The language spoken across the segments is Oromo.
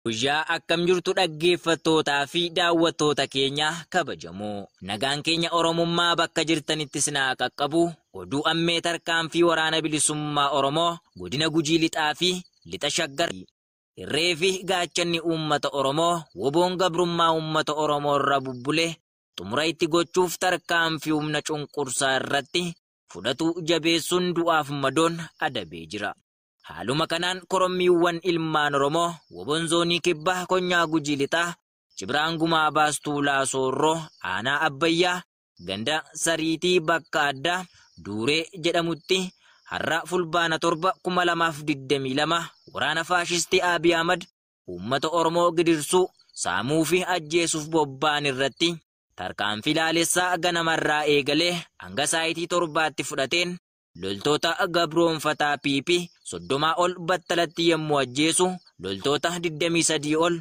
Guyyaa akkam jirtu dhaggeeffattootaa fi daawwattoota keenya kabajamoo. Nagaan keenya Oromummaa bakka jirtanitti sinaa qaqqabu oduu ammee tarkaanfii waraana bilisummaa Oromoo godina Gujii Lixaa fi Lixa Shaggar. Irree fi gaachanni uummata Oromoo woboon gabrummaa uummata Oromoo irra bubbule xumura itti gochuuf tarkaanfii humna cunqursaa irratti fudhatu jabeessuun du'aaf madoon adabee jira. Haaluma kanaan korommiiwwan ilmaan Oromoo woboon zoonii kibbaa konyaa Gujii Lixaa Cibraan Gumaa Baastuu Laasoorroo aanaa Abbayyaa ganda Sariitii bakka addaa Duuree jedhamutti har'a fulbaana 7 2022 waraana faashistii Abiy Ahmad uummata Oromoo gidirsuu saamuu fi ajjeesuuf bobba'an irratti tarkaanfii laalessaa ganamarraa eegalee hanga saayitii 7tti fudhateen loltoota gabroonfataa PP 30 ol battalatti yommuu ajjeesu loltoota 23 ol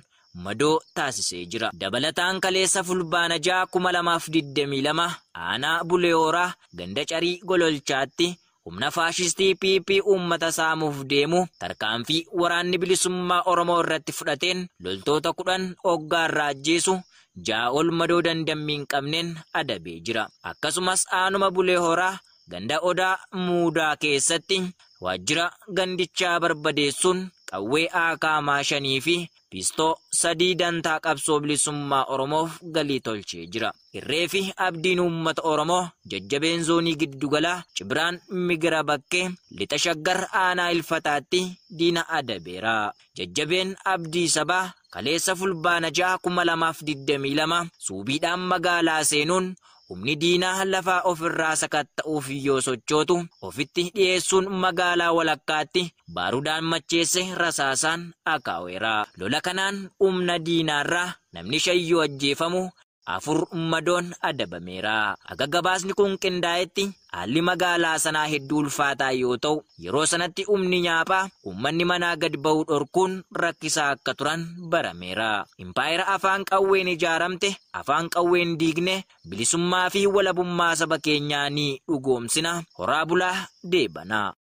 madoo taasisee jira. Dabalataan kaleessa fulbaana 6 2022 aanaa Bulee Horaa ganda Carii Gololchaatti humna faashistii PP uummata saamuuf deemu tarkaanfii waraanni bilisummaa Oromoo irratti fudhateen loltoota 10 hoggaarraa ajjeesu 6 ol madoo dandammii hin qabneen adabee jira. Akkasumas aanuma Bulee Horaa ganda Odaa Muudaa keessatti waajjira gandichaa barbadeessuun qawwee akaamaa 5 fi pistoo 3 dantaa qabsoo bilisummaa Oromoof galii tolchee jira. Irree fi abdiin uummata Oromoo jajjabeen zoonii giddugalaa Cibraan Migira Bakkee Lixa Shaggar aanaa Ilfataatti diina adabeera. Jajjabeen abdii sabaa kaleessa fulbaana 6 2022 suubiidhaan magaalaa seenuun humni diinaa lafaa ofirraa sakatta'uuf yoo sochootu ofitti dhiyeessuun magaalaa walakkaatti baarudaan macheesse rasaasaan akaaweera. Lola kanaan humna diinaarraa namni 5 yoo ajjeefamu 4 madoon adabameera. Akka gabaasni kun qindaa'etti haalli magaalaa sanaa hedduu ulfaataa yoo ta'u yeroo sanatti humni nyaaphaa uummanni manaa gad ba'uu dhorkuun rakkisaa akka turan barameera. Impaayera afaan qawween ijaaramte afaan qawween diigne bilisummaa fi walabummaa saba keenyaa ni dhugoomsina. Horaa bulaa deebanaa.